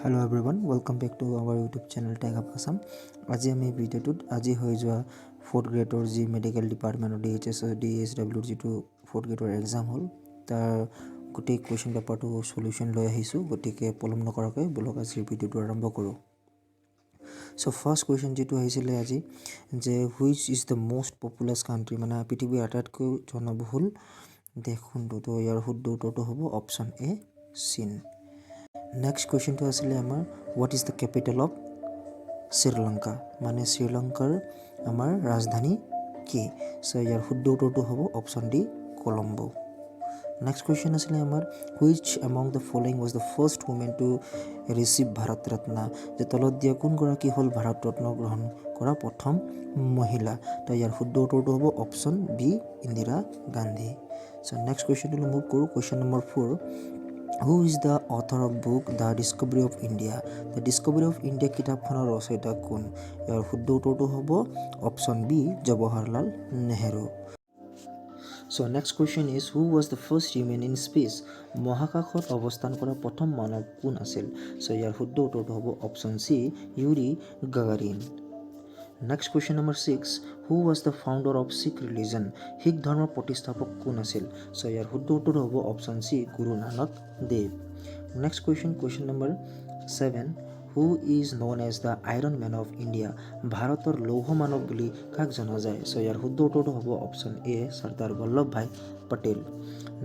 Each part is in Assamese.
Hello everyone, welcome back to our YouTube channel Tech Up Assam. আজি আমি ভিডিঅ'টোত আজি হৈ যোৱা ফ'ৰ্থ গ্ৰেডৰ যি মেডিকেল ডিপাৰ্টমেণ্টৰ D H S, D H ডাব্লিউৰ যিটো ফ'ৰ্থ গ্ৰেডৰ এক্সাম হ'ল, তাৰ গোটেই কুৱেশ্যন পেপাৰটো চলিউশ্যন লৈ আহিছোঁ। গতিকে পলম নকৰাকৈ ব'লক, আজিৰ ভিডিঅ'টো আৰম্ভ কৰোঁ। চ' ফাৰ্ষ্ট কুৱেশ্যন যিটো আহিছিলে আজি যে which is the most populous country, মানে পৃথিৱীৰ আটাইতকৈ জনবহুল দেশ কোনটো? তো ইয়াৰ শুদ্ধ উত্তৰটো হ'ব অপশ্যন এ, চীন। নেক্সট কুৱেশ্যনটো আছিলে আমাৰ, what is the capital of Sri Lanka? মানে শ্ৰীলংকাৰ আমাৰ ৰাজধানী কি? চ' ইয়াৰ শুদ্ধ উত্তৰটো হ'ব option D, Colombo. Next question আছিলে আমাৰ, which among the following was the first woman to receive Bharat Ratna? যে তলত দিয়া কোনগৰাকী হ'ল ভাৰত ৰত্ন গ্ৰহণ কৰা প্ৰথম মহিলা? তো ইয়াৰ শুদ্ধ উত্তৰটো হ'ব option B, Indira Gandhi. চ' নেক্সট কুৱেশ্যনটোলৈ মুভ কৰোঁ। Question number 4, who is the author of book The Discovery of India? The Discovery of India কিতাপখনৰ ৰচয়িতা কোন? ইয়াৰ শুদ্ধ উত্তৰটো হ'ব option B, Jawaharlal Nehru. So next question is, who was the first human in space? মহাকাশত অৱস্থান কৰা প্ৰথম মানৱ কোন আছিল? চ' ইয়াৰ শুদ্ধ উত্তৰটো হ'ব option C, Yuri Gagarin. Next question number 6, who was the founder of Sikh religion? Sikh ধৰ্মৰ প্ৰতিষ্ঠাপক কোন আছিল? চ' ইয়াৰ শুদ্ধ উত্তৰটো হ'ব option C, Guru Nanak Dev. Next question, question number 7, who is known as the Iron Man of India? ভাৰতৰ লৌহ মানৱ বুলি কাক জনা যায়? চ' ইয়াৰ শুদ্ধ উত্তৰটো হ'ব option A, Sardar Vallabh Bhai Patel.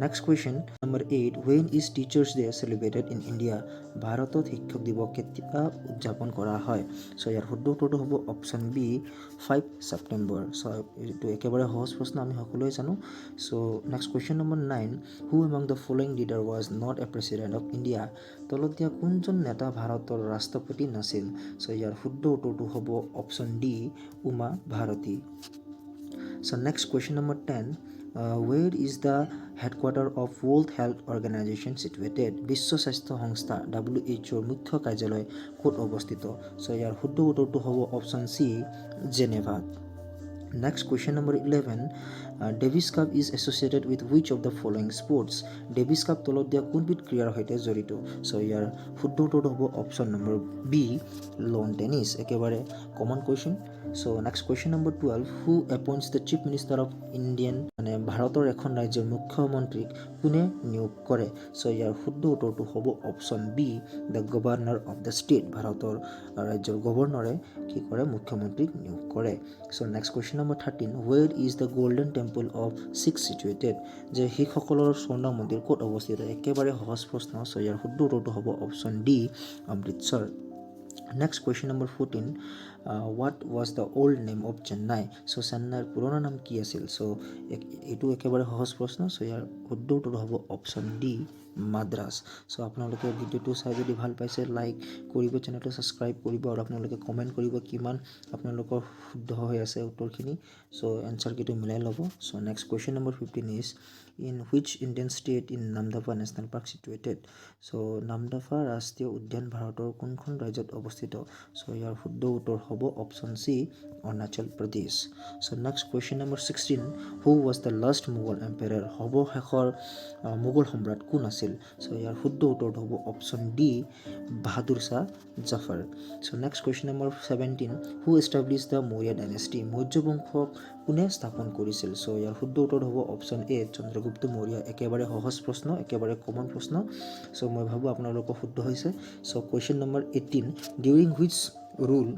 Next question number 8, when is Teachers' Day celebrated in India? ভাৰতত শিক্ষক দিৱস কেতিয়া উদযাপন কৰা হয়? চ' ইয়াৰ শুদ্ধ উত্তৰটো হ'ব অপশ্যন বি, 5 ছেপ্টেম্বৰ। চ' এইটো একেবাৰে সহজ প্ৰশ্ন, আমি সকলোৱে জানো। So next question number 9, who among the following leader was not a President of India? তলত দিয়া কোনজন নেতা ভাৰতৰ ৰাষ্ট্ৰপতি নাছিল? চ' ইয়াৰ শুদ্ধ উত্তৰটো হ'ব option D, Uma Bharati. So next question number 10, where is the headquarter of World Health Organization situated? বিশ্ব স্বাস্থ্য সংস্থা ডাব্লিউ এইচ অ'ৰ মুখ্য কাৰ্যালয় ক'ত অৱস্থিত? চ' ইয়াৰ শুদ্ধ উত্তৰটো হ'ব অপশ্যন চি, জেনেভাত। Next question number 11, Davis Cup is associated with which of the following sports? Davis cup তলত দিয়া কোনবিধ ক্ৰীড়াৰ সৈতে জড়িত? চ' ইয়াৰ শুদ্ধ উত্তৰটো হ'ব option number B, lawn tennis. একেবাৰে common question. So next question number 12, who appoints the Chief Minister of Indian? মানে ভাৰতৰ এখন ৰাজ্যৰ মুখ্যমন্ত্ৰীক কোনে নিয়োগ কৰে? চ' ইয়াৰ শুদ্ধ উত্তৰটো হ'ব option B, the Governor of the state. ভাৰতৰ ৰাজ্যৰ গভৰ্ণৰে কি কৰে? মুখ্যমন্ত্ৰীক নিয়োগ কৰে। So next question number 13, where is the Golden Temple of Sikh situated? যে শিখসকলৰ স্বৰ্ণ মন্দিৰ ক'ত অৱস্থিত? একেবাৰে সহজ প্ৰশ্ন। চ' ইয়াৰ শুদ্ধ উত্তৰটো হ'ব option D, Amritsar. Next question number 14, what was the old name of Chennai? চ' চেন্নাইৰ পুৰণা নাম কি আছিল? চ' এইটো একেবাৰে সহজ প্ৰশ্ন। চ' ইয়াৰ শুদ্ধ উত্তৰটো হ'ব অপশ্যন ডি, মাদ্ৰাছ। চ' আপোনালোকে ভিডিঅ'টো চাই যদি ভাল পাইছে, লাইক কৰিব, চেনেলটো ছাবস্ক্ৰাইব কৰিব আৰু আপোনালোকে কমেণ্ট কৰিব কিমান আপোনালোকৰ শুদ্ধ হৈ আছে উত্তৰখিনি। চ' এনচাৰ কিটো মিলাই ল'ব। So next question number 15 is, in which Indian state in Namdapha National Park situated? চ' নামদাফা ৰাষ্ট্ৰীয় উদ্যান ভাৰতৰ কোনখন ৰাজ্যত অৱস্থিত? চ' ইয়াৰ শুদ্ধ উত্তৰ হ'ব option C, Arunachal Pradesh. So next question number 16, who was the last Mughal emperor? সৰ্বশেষৰ Mughal সম্ৰাট কোন আছিল? চ' ইয়াৰ শুদ্ধ উত্তৰটো হ'ব option D, Bahadur Shah Zafar. So next question number 17, who establish the Maurya dynasty? Maurya বংশক কোনে স্থাপন কৰিছিল? চ' ইয়াৰ শুদ্ধ উত্তৰটো হ'ব অপশ্যন এ, চন্দ্ৰগুপ্ত মৌৰ্য। একেবাৰে সহজ প্ৰশ্ন, একেবাৰে কমন প্ৰশ্ন। চ' মই ভাবোঁ আপোনালোকৰ শুদ্ধ হৈছে। So question number 18, during which rule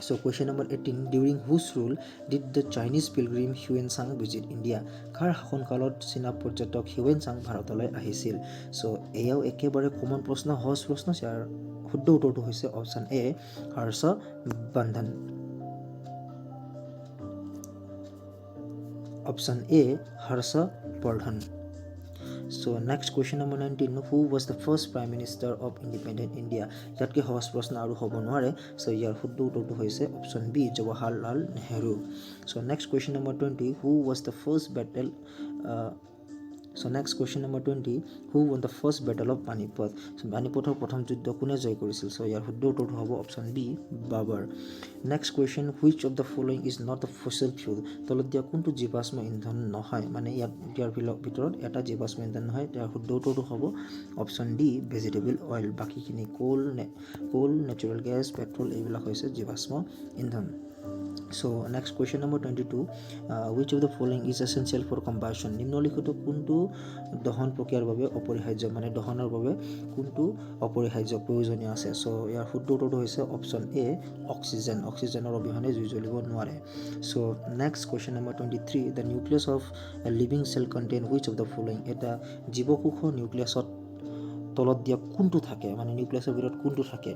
so question number 18, during whose rule did the Chinese pilgrim Hiuen Tsang visit India? কাৰ শাসনকালত চীনা পৰ্যটক হিউৱেন চাং ভাৰতলৈ আহিছিল? চ' এয়াও একেবাৰে কমন প্ৰশ্ন, সহজ প্ৰশ্ন। ইয়াৰ শুদ্ধ উত্তৰটো হৈছে option A, Harshavardhan, option A, Harshavardhan. So next question number 19, who was the first Prime Minister of independent India? ইয়াতকৈ সহজ প্ৰশ্ন আৰু হ'ব নোৱাৰে। চ' ইয়াৰ শুদ্ধ উত্তৰটো হৈছে option B, Jawaharlal Nehru. So next question number 20, who was the first battle So next question number 20, who won the first battle of Panipat? So পানিপথৰ প্ৰথম যুদ্ধ কোনে জয় কৰিছিল? চ' ইয়াৰ শুদ্ধ উত্তৰটো হ'ব option B, Babur. Next question, which of the following is not the fossil fuel? তলত দিয়া কোনটো জীৱাশ্ম ইন্ধন নহয়? মানে ইয়াত ইয়াৰ ভিতৰত এটা জীৱাশ্ম ইন্ধন নহয়। ইয়াৰ শুদ্ধ উত্তৰটো হ'ব অপশ্যন ডি, ভেজিটেবল অইল। বাকীখিনি কোল, নেচাৰেল গেছ, পেট্ৰল এইবিলাক হৈছে জীৱাশ্ম ইন্ধন। So next question number 22, which of the following is essential for combustion? নিম্নলিখিত কোনটো দহন প্ৰক্ৰিয়াৰ বাবে অপৰিহাৰ্য? মানে দহনৰ বাবে কোনটো অপৰিহাৰ্য, প্ৰয়োজনীয় আছে? চ' ইয়াৰ শুদ্ধ উত্তৰটো হৈছে অপশ্যন এ, অক্সিজেন। অক্সিজেনৰ অবিহনে জুই জ্বলিব নোৱাৰে। So next question number 23, the nucleus of a living cell contain which of the following? এটা জীৱকোষৰ নিউক্লিয়াছত তলত দিয়া কোনটো থাকে? মানে নিউক্লিয়াছৰ ভিতৰত কোনটো থাকে?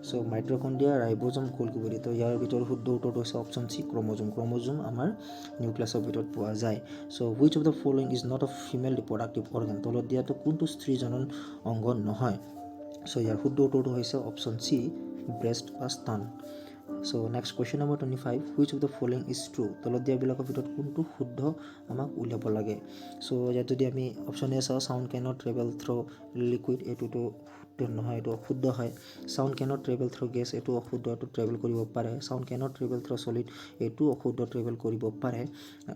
So mitochondria, ribosome, Golgi body. তো ইয়াৰ ভিতৰত শুদ্ধ উত্তৰটো হৈছে অপশ্যন চি, ক্ৰমজোম। ক্ৰমজোম আমাৰ নিউক্লিয়াছৰ ভিতৰত পোৱা যায়। So which of the following is not a female reproductive organ? তলত দিয়াটো কোনটো স্ত্ৰী জনন অংগ নহয়? চ' ইয়াৰ শুদ্ধ উত্তৰটো হৈছে অপশ্যন চি, ব্ৰেষ্ট বা স্তন। So next question number 25, which of the following is true? তলত দিয়াবিলাকৰ ভিতৰত কোনটো শুদ্ধ আমাক উলিয়াব লাগে। চ' ইয়াত যদি আমি অপশ্যন এ চাওঁ, sound cannot travel through liquid, এইটোতো শুদ্ধ নহয়, এইটো অশুদ্ধ হয়। Sound cannot travel through gas, এইটো অশুদ্ধ, এইটো ট্ৰেভেল কৰিব পাৰে। Sound cannot travel through solid, এইটো অশুদ্ধ, ট্ৰেভেল কৰিব পাৰে।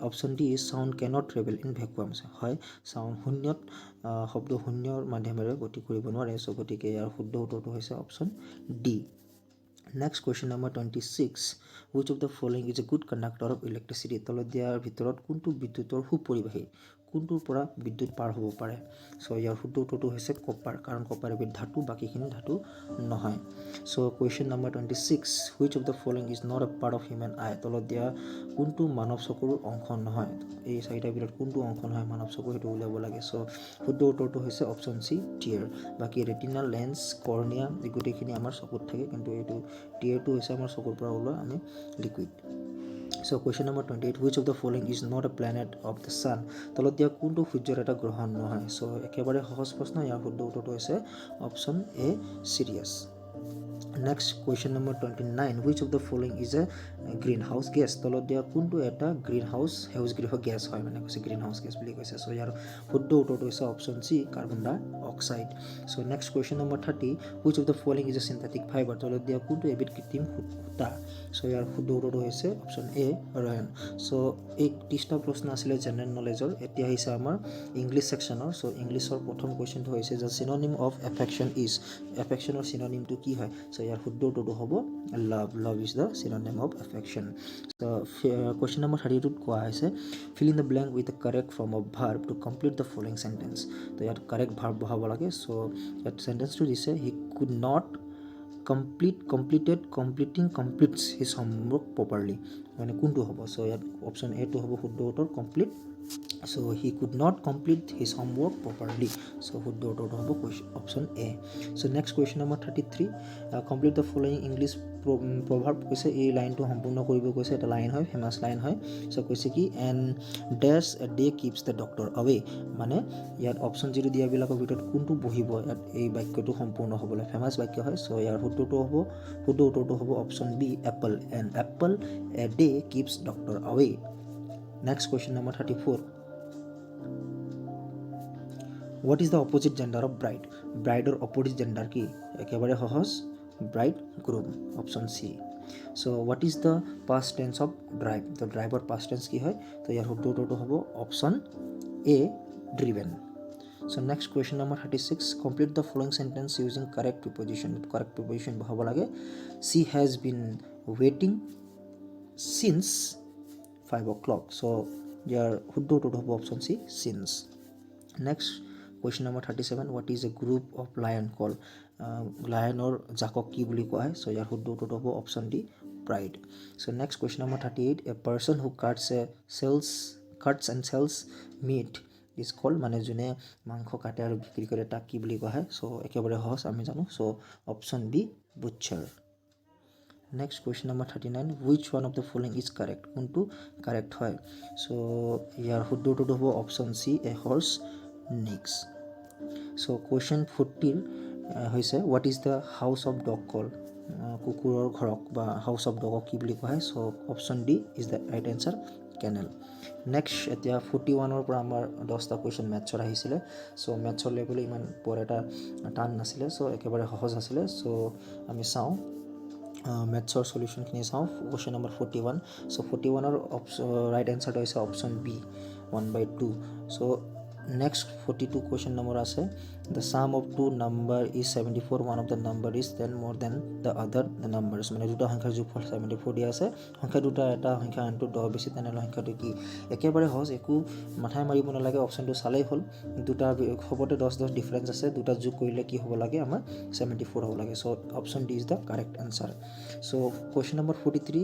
Option D, sound cannot travel in ভেকুৱামছ, হয়, চাউণ্ড শূন্যত, শব্দ শূন্যৰ মাধ্যমেৰে গতি কৰিব নোৱাৰে। চ' গতিকে ইয়াৰ শুদ্ধ উত্তৰটো হৈছে option D. Next question number 26, which of the following is a good conductor of electricity? তলত দিয়াৰ ভিতৰত কোনটো বিদ্যুতৰ সুপৰিবাহী? কোনটোৰ পৰা বিদ্যুৎ পাৰ হ'ব পাৰে? চ' ইয়াৰ শুদ্ধ উত্তৰটো হৈছে কপাৰ, কাৰণ কপাৰ এবিধ ধাতু, বাকীখিনি ধাতু নহয়। So question number 26, which of the following is not a part of human eye? তলত দিয়া কোনটো মানৱ চকুৰ অংশ নহয়? এই চাৰিটাৰ ভিতৰত কোনটো অংশ নহয় মানৱ চকুৰ, সেইটো উলিয়াব লাগে। চ' শুদ্ধ উত্তৰটো হৈছে অপশ্যন চি, টিয়াৰ। বাকী ৰেটিনা, লেন্স, কৰ্ণিয়া, এই গোটেইখিনি আমাৰ চকুত থাকে, কিন্তু এইটো টিয়াৰটো হৈছে আমাৰ চকুৰ পৰা ওলোৱা আমি liquid. So question number 28, which of the following is not a planet of the sun? তলত দিয়া কোনটো সূৰ্যৰ এটা গ্ৰহ নহয়? চ' একেবাৰে সহজ প্ৰশ্ন। ইয়াৰ শুদ্ধ উত্তৰটো হৈছে option A, Sirius. Next question number 29, which of the following is a green house gas? তলত দিয়া কোনটো এটা গ্ৰীণ হাউচ, সেউজগৃহ গেছ হয়? মানে কৈছে গ্ৰীণ হাউচ গেছ বুলি কৈছে। চ' ইয়াৰ শুদ্ধ উত্তৰটো হৈছে option C, carbon dioxide. So next question number 30, which of the following is a synthetic fiber? তলত দিয়া কোনটো এবিধ কৃত্ৰিম সূতা? চ' ইয়াৰ শুদ্ধ উত্তৰটো হৈছে অপশ্যন এ, ৰয়ন। চ' এই 30টা প্ৰশ্ন আছিলে জেনেৰেল নলেজৰ। এতিয়া আহিছে আমাৰ ইংলিছ ছেকশ্যনৰ। চ' ইংলিছৰ প্ৰথম কুৱেশ্যনটো হৈছে যে synonym of affection is, এফেকশ্যনৰ চিননিমটো কি হয়? চ' ইয়াৰ শুদ্ধ উত্তৰটো হ'ব love. Love is the synonym of affection. So question number 32ত কোৱা হৈছে, fill in the blank with the correct form of verb to complete the following sentence. তো ইয়াত কাৰেক্ট ভাৰ্ব বহাব লাগে। চ' ইয়াত চেণ্টেন্সটো দিছে, he could not complete, completed, completing, completes his homework properly. মানে কোনটো হ'ব? চ' ইয়াত অপশ্যন এটো হ'ব শুদ্ধ উত্তৰ, complete. So he could not complete his homework properly. So শুদ্ধ উত্তৰটো হ'ব option A. So next question number 33, complete the following English proverb কৈছে। এই লাইনটো সম্পূৰ্ণ কৰিব কৈছে। এটা লাইন হয়, ফেমাছ লাইন হয়। চ' কৈছে কি, an dash a day keeps the doctor away. মানে ইয়াত অপশ্যন যিটো দিয়াবিলাকৰ ভিতৰত কোনটো বহিব ইয়াত এই বাক্যটো সম্পূৰ্ণ হ'বলৈ? ফেমাছ বাক্য হয়। চ' ইয়াৰ শুদ্ধ উত্তৰটো হ'ব option B, apple. An apple a day keeps doctor away. Next question number 34, what is the opposite gender of bride? ব্ৰাইডৰ opposite gender কি? একেবাৰে সহজ, bride groom, option C. So what is the past tense of drive? তো ড্ৰাইভৰ পাষ্ট টেন্স কি হয়? তো ইয়াৰ শুদ্ধ উত্তৰটো হ'ব option A, driven. So next question number 36, complete the following sentence using correct preposition. Correct preposition বহাব লাগে। She has been waiting since 5 o'clock. So ইয়াৰ শুদ্ধ উত্তৰটো হ'ব option C, since. Next question number 37, what is a group of lion call? লায়নৰ জাকক কি বুলি কোৱা হয়? চ' ইয়াৰ শুদ্ধ উত্তৰটো হ'ব option D, pride. So next question number 38, a person who cuts and sells meat is call? মানে যোনে মাংস কাটে আৰু বিক্ৰী কৰে তাক কি বুলি কোৱা হয়? চ' একেবাৰে সহজ, আমি জানো। So option B, butcher. Next question number 39, which one of the following is correct? কোনটো কাৰেক্ট হয়? চ' ইয়াৰ শুদ্ধ উত্তৰটো হ'ব option C, a horse neighs. So question 40ৰ হৈছে, what is the house of dog call? কুকুৰৰ ঘৰক বা হাউচ অফ ডগক কি বুলি কোৱা হয়? So option D is the right answer, kennel. Kennel. Next এতিয়া 41ৰ পৰা আমাৰ 10টা কুৱেশ্যন মেথছৰ আহিছিলে। চ' মেথছৰ লেভেলো ইমান বৰ এটা টান নাছিলে, চ' একেবাৰে সহজ আছিলে। চ' আমি চাওঁ, মেথছৰ চলিউশ্যনখিনি চাওঁ। Question number 41. So 41ৰ right এনচাৰটো হৈছে option B, 1 by 2. So next 42 question number আছে, the sum of two number is 74, one of the number is 10 more than the other the numbers. মানে দুটা সংখ্যাৰ যোগফল 74 দিয়া আছে, সংখ্যা দুটা, এটা সংখ্যা আনটো 10 বেছি, তেনেহ'লে সংখ্যাটো কি? একেবাৰে সহজ, একো মাথাই মাৰিব নালাগে, অপশ্যনটো চালেই হ'ল। দুটা চবতে 10 10 ডিফাৰেঞ্চ আছে, দুটা যোগ কৰিলে কি হ'ব লাগে? আমাৰ 74 হ'ব লাগে। So option D is the correct answer. So question number 43,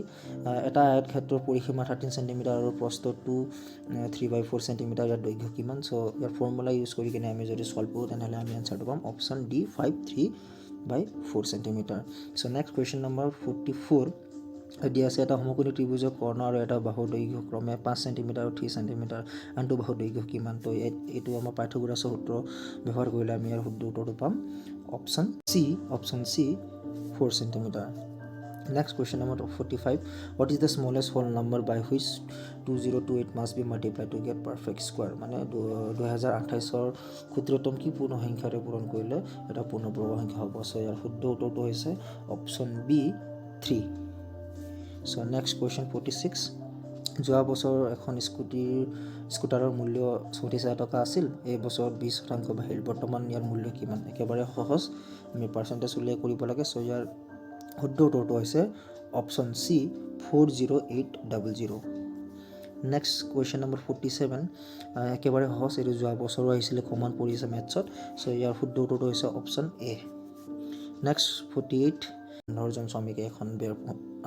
এটা আয়তক্ষেত্ৰৰ পৰিসীমা 13 চেণ্টিমিটাৰ আৰু প্ৰস্থ 2 3 by 4 centimeter, ইয়াৰ দৈৰ্ঘ্য কিমান? চ' ইয়াৰ ফৰ্মুলা ইউজ কৰি কিনে আমি যদি ছল্ভ কৰোঁ, তেনেহ'লে আমি এনচাৰটো পাম option D, 5 3 by 4 centimeter. So next question number 44 দিয়া আছে, এটা সমকোণী ত্ৰিভুজৰ কৰ্ণ আৰু এটা বাহুৰ দৈৰ্ঘ্য ক্ৰমে 5 চেণ্টিমিটাৰ আৰু 3 চেণ্টিমিটাৰ, আনটো বাহুৰ দৈৰ্ঘ্য কিমান? তো এইটো আমাৰ পাইথাগোৰাছৰ সূত্ৰ ব্যৱহাৰ কৰিলে আমি ইয়াৰ শুদ্ধ উত্তৰটো পাম option C, 4 centimeter. Next question number 45, what is the smallest whole number by which 2028 must be multiply to get perfect square? মানে 2028ৰ ক্ষুদ্ৰতম কি পূৰ্ণ সংখ্যাৰে পূৰণ কৰিলে এটা পূৰ্ণবৰ্গ সংখ্যা হ'ব? চ' ইয়াৰ শুদ্ধ উত্তৰটো হৈছে option B, 3. So next question 46, যোৱা বছৰ এখন স্কুটাৰৰ মূল্য 34,000 টকা আছিল, এই বছৰত 20% বাঢ়িল, বৰ্তমান ইয়াৰ মূল্য কিমান? একেবাৰে সহজ, আমি পাৰ্চেণ্টেজ উলিয়াই কৰিব লাগে। চ' ইয়াৰ শুদ্ধ উত্তৰটো হৈছে option C, 40800. Next question number 47, একেবাৰে সহজ, এইটো যোৱা বছৰো আহিছিলে, কমন পৰিছে মেথছত। চ' ইয়াৰ শুদ্ধ উত্তৰটো হৈছে option A. Next 48, 15জন শ্ৰমিকে এখন বেৰ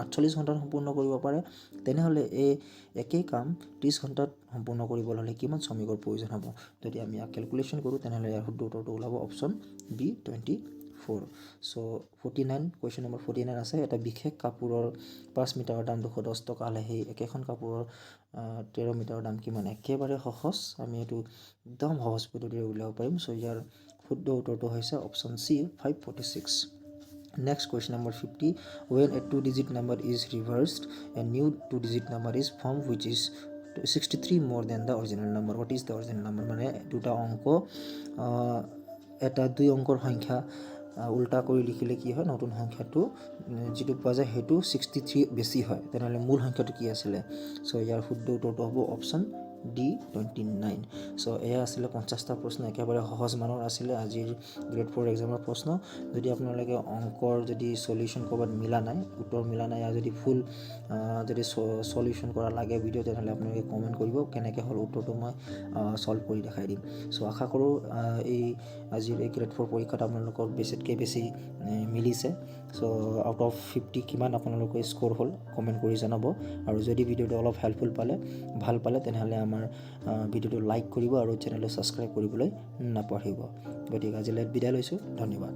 48 ঘণ্টাত সম্পূৰ্ণ কৰিব পাৰে, তেনেহ'লে এই একেই কাম 30 ঘণ্টাত সম্পূৰ্ণ কৰিবলৈ হ'লে কিমান শ্ৰমিকৰ প্ৰয়োজন হ'ব? যদি আমি ইয়াক কেলকুলেশ্যন কৰোঁ, তেনেহ'লে ইয়াৰ শুদ্ধ উত্তৰটো ওলাব option B, 24. So 49, question number 49 আছে, এটা বিশেষ কাপোৰৰ 5 মিটাৰৰ দাম 210 টকা হ'লে সেই একেখন কাপোৰৰ 13 মিটাৰৰ দাম কিমান? একেবাৰে সহজ, আমি এইটো একদম সহজ পদ্ধতিৰে উলিয়াব পাৰিম। চ' ইয়াৰ শুদ্ধ উত্তৰটো হৈছে option C, 546. Next question number 50, when a two digit number is reversed, a new two digit number is formed which is 63 more than the original number. What is the original number? মানে দুটা অংক, এটা দুই অংকৰ সংখ্যা উল্টা কৰি লিখিলে কি হয়? নতুন সংখ্যাটো যিটো পোৱা যায়, সেইটো 63 বেছি হয়, তেনেহ'লে মূল সংখ্যাটো কি আছিলে? চ' ইয়াৰ শুদ্ধ উত্তৰটো হ'ব option D, 29. So এয়া আছিলে 50টা প্ৰশ্ন, একেবাৰে সহজ মানৰ আছিলে আজিৰ গ্ৰেড ফ'ৰ এক্সামৰ প্ৰশ্ন। যদি আপোনালোকে অংকৰ যদি চলিউশ্যন ক'ৰবাত মিলা নাই, উত্তৰ মিলা নাই, আৰু যদি ফুল যদি চলিউশ্যন কৰা লাগে ভিডিঅ', তেনেহ'লে আপোনালোকে কমেণ্ট কৰিব, কেনেকৈ হ'ল উত্তৰটো মই ছল্ভ কৰি দেখাই দিম। চ' আশা কৰোঁ এই আজিৰ এই গ্ৰেড ফ'ৰ পৰীক্ষাত আপোনালোকৰ বেছিতকৈ বেছি মিলিছে। চ' আউট অফ 50 কিমান আপোনালোকৰ স্ক'ৰ হ'ল, কমেণ্ট কৰি জনাব। আৰু যদি ভিডিঅ'টো অলপ হেল্পফুল পালে, ভাল পালে, তেনেহ'লে আমাৰ ভিডিঅ'টো লাইক কৰিব আৰু চেনেলটো ছাবস্ক্ৰাইব কৰিবলৈ নাপাহৰিব। গতিকে আজিলৈ বিদায় লৈছোঁ, ধন্যবাদ।